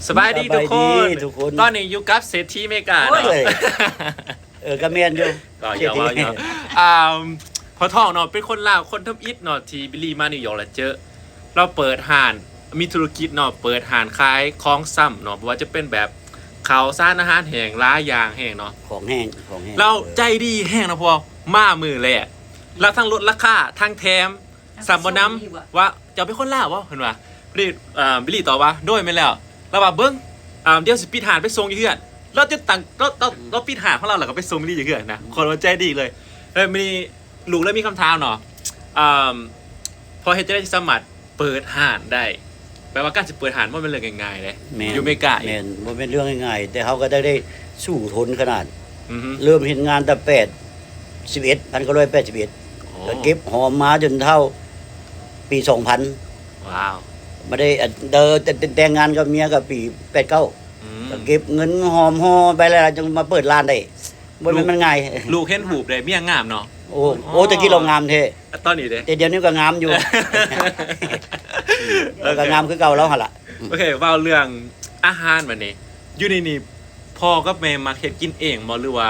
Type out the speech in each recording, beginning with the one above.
ສະບາຍດີທຸກຄົນ ສະບາຍດີທຸກຄົນ ຕອນນີ້ຢູ່ກັບເສດຖີເມກາເນາະ ໂອ້ຍ ເອີ ກໍແມ່ນຢູ່ ກໍຢອກເວົ້າ ເສດຖີ ຢອກ ອາ ພໍ່ທອງເນາະ ເປັນຄົນລາວຄົນທຳອິດເນາະ ທີ່ບິລລີມານິວຢອກແລ້ວເຈີ ລາວເປີດຮ້ານ ມີທຸລະກິດເນາະ ເປີດຮ້ານຂາຍຂອງຊຳເນາະ ບໍ່ວ່າຈະເປັນແບບເຂົ້າ ສານອາຫານແຫ້ງ ຫຼາຍຢ່າງແຮງເນາະ ຂອງແຫ້ງ ຂອງແຫ້ງ ລາວໃຈດີແຮງເນາະ ເພາະວ່າມາມື້ແລກ ລາວທັງລົດລາຄາ ທັງແຖມ ຊ້ຳບໍ່ນຳ ວ່າ ເຈົ້າເປັນຄົນລາວບໍ່? ເພິ່ນວ່າ ເອີ ບິລລີຕອບວ່າ ໂດຍ ແມ່ນແລ້ວ ລາວວ່າ ເບິ່ງ ອາ ດຽວຊິປິດຮ້ານໄປສົ່ງຢູ່ເຮືອນ ລາວຈຶ່ງຕັ້ງ ລາວ ລາວ ລາວປິດຮ້ານຂອງລາວ ແລ້ວກໍໄປສົ່ງບິລລີຢູ່ເຮືອນນະ ອືມ ຄົນວ່າໃຈດີເລີຍ ແລ້ວມື້ນີ້ລູກເລີຍມີຄຳຖາມເນາະ ອາ ພໍ່ເຮັດຈັ່ງໃດຊິສາມາດເປີດຮ້ານໄດ້? ແປວ່າການຊິເປີດຮ້ານບໍ່ແມ່ນເລື່ອງງ່າຍໆເດ້ ແມ່ນ ຢູ່ເມກາ ແມ່ນ ບໍ່ແມ່ນເລື່ອງງ່າຍໆ ແຕ່ເຮົາກໍໄດ້ ໄດ້ສູ້ທົນຂະໜາດ ອືຮຶ ເລີ່ມເຮັດງານແຕ່ແປດ ສິບເອັດ ພັນເກົ້າຮ້ອຍແປດສິບເອັດ ໂອ້ ກໍເກັບຫອມມາຈົນເທົ່າປີສອງພັນ ວ້າວ ມາໄດ້ ເອີ ແຕ່ ແຕ່ ແຕ່ງງານກັບເມຍກໍປີແປດເກົ້າ ອືມ ກໍເກັບເງິນຫອມຫໍ່ໄປແລ້ວ ຈຶ່ງມາເປີດຮ້ານໄດ້ ບໍ່ແມ່ນມັນງ່າຍ ລູກເຫັນຮູບເດ້ ເມຍງາມເນາະ ໂອ້ ໂອ້ ໂອ້ ແຕ່ກີ້ລາວງາມແທ້ ຕອນນີ້ເດ້ ແຕ່ດຽວນີ້ກໍງາມຢູ່ ເອີ ກໍງາມຄືເກົ່າລາວຫັ້ນລະ ໂອເຄ ເວົ້າເລື່ອງອາຫານບັດນີ້ ຢູ່ໃນນີ້ ພໍ່ກັບແມ່ມັກເຮັດກິນເອງບໍ່ ຫຼືວ່າ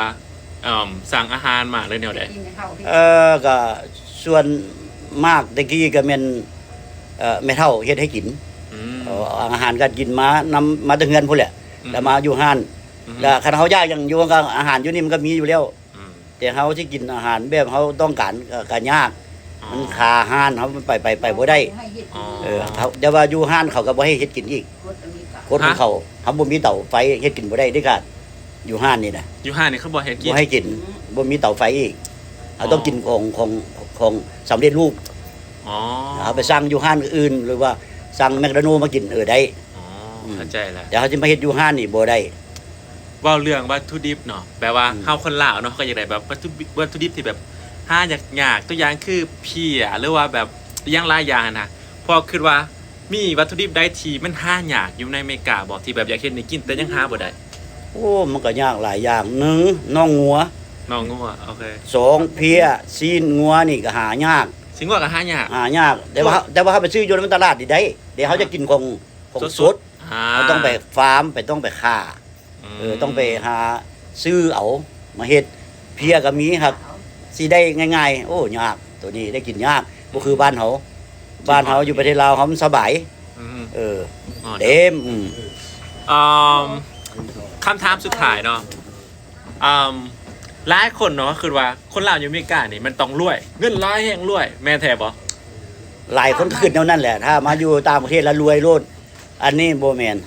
ເອີ່ມ ສັ່ງອາຫານມາ ຫຼືແນວໃດ? ເອີ ກໍສ່ວນມາກແຕ່ກີ້ກໍແມ່ນ ເອີ ແມ່ເຖົ້າເຮັດໃຫ້ກິນ ອືມ ເອົາອາຫານການກິນມານຳ ມາແຕ່ເຮືອນພຸ້ນແຫຼະ ອືມ ແລ້ວມາຢູ່ຮ້ານ ອືມ ແລ້ວຄັນເຮົາຢາກຫຍັງຢູ່ ກໍອາຫານຢູ່ນີ້ມັນກໍມີຢູ່ແລ້ວ ອືມ ແຕ່ເຮົາຊິກິນອາຫານແບບເຮົາຕ້ອງການ ກໍ ກໍຍາກ ອໍ ມັນຄາຮ້ານ ເຮົາໄປ ໄປ ໄປບໍ່ໄດ້ ອໍ ເອີ ເຂົາ ແຕ່ວ່າຢູ່ຮ້ານເຂົາກໍບໍ່ໃຫ້ເຮັດກິນອີກ ກົດຂອງເຂົາ ເຮົາບໍ່ມີເຕົາໄຟເຮັດກິນບໍ່ໄດ້ເດັດຂາດ ຢູ່ຮ້ານນີ້ນະ ຢູ່ຮ້ານນີ້ເຂົາບໍ່ໃຫ້ກິນ ບໍ່ໃຫ້ກິນ ບໍ່ມີເຕົາໄຟອີກ ເຮົາຕ້ອງກິນຂອງ ຂອງ ຂອງສຳເລັດຮູບ ອໍ ເຮົາໄປສັ່ງຢູ່ຮ້ານອື່ນ ຫຼືວ່າສັ່ງແມັກໂດນັລມາກິນ ເອີ ໄດ້ ອໍ ອືມ ເຂົ້າໃຈແລ້ວ ແຕ່ເຮົາຊິມາເຮັດຢູ່ຮ້ານນີ້ບໍ່ໄດ້ ເວົ້າເລື່ອງວັດຖຸດິບເນາະ ແປວ່າ ອືມ ເຮົາຄົນລາວເນາະ ເຮົາກໍຢາກໄດ້ແບບວັດຖຸ ວັດຖຸດິບທີ່ແບບຫາຍາກໆ ຕົວຢ່າງຄືເພຍ ຫຼືວ່າແບບອີ່ຫຍັງຫຼາຍຢ່າງຫັ້ນນະ ພໍ່ຄິດວ່າມີວັດຖຸດິບໃດທີ່ມັນຫາຍາກຢູ່ໃນອາເມລິກາບໍ່ ທີ່ແບບຢາກເຮັດໃຫ້ກິນ ແຕ່ຍັງຫາບໍ່ໄດ້? ໂອ້ ມັນກໍຍາກຫຼາຍຢ່າງ ໜຶ່ງ ໜອງງົວ ໜອງງົວ ໂອເຄ ສອງ ເພຍ ຊີ້ນງົວນີ້ກໍຫາຍາກ ຊີ້ນງົວກໍຫາຍາກ ຫາຍາກ ແຕ່ວ່າ ແຕ່ວ່າເຮົາໄປຊື້ຢູ່ໃນຕະຫຼາດນີ້ໄດ້ ແຕ່ເຮົາຈະກິນຂອງ ຂອງສົດ ອ່າ ເຮົາຕ້ອງໄປຟາມ ໄປ ຕ້ອງໄປຂ້າ ອືມ ເອີ ຕ້ອງໄປຫາຊື້ເອົາມາເຮັດ ເພຍກໍມີ ຫາກຊິໄດ້ງ່າຍໆ ໂອ້ ຍາກ ໂຕນີ້ໄດ້ກິນຍາກ ບໍ່ຄືບ້ານເຮົາ ບ້ານເຮົາຢູ່ປະເທດລາວເຮົາມັນສະບາຍ ອືມ ເອີ ອໍ ເຕັມ ອືມ ເອີ່ມ ຄຳຖາມສຸດທ້າຍເນາະ ອາ ຫຼາຍຄົນເນາະ ຄິດວ່າຄົນລາວຢູ່ອາເມລິການີ້ມັນຕ້ອງລວຍ ເງິນຫຼາຍແຮງລວຍ ແມ່ນແທ້ບໍ່? ຫຼາຍຄົນກໍຄິດແນວນັ້ນແຫຼະ ຖ້າມາຢູ່ຕ່າງປະເທດແລ້ວລວຍໂລດ ອັນນີ້ບໍ່ແມ່ນ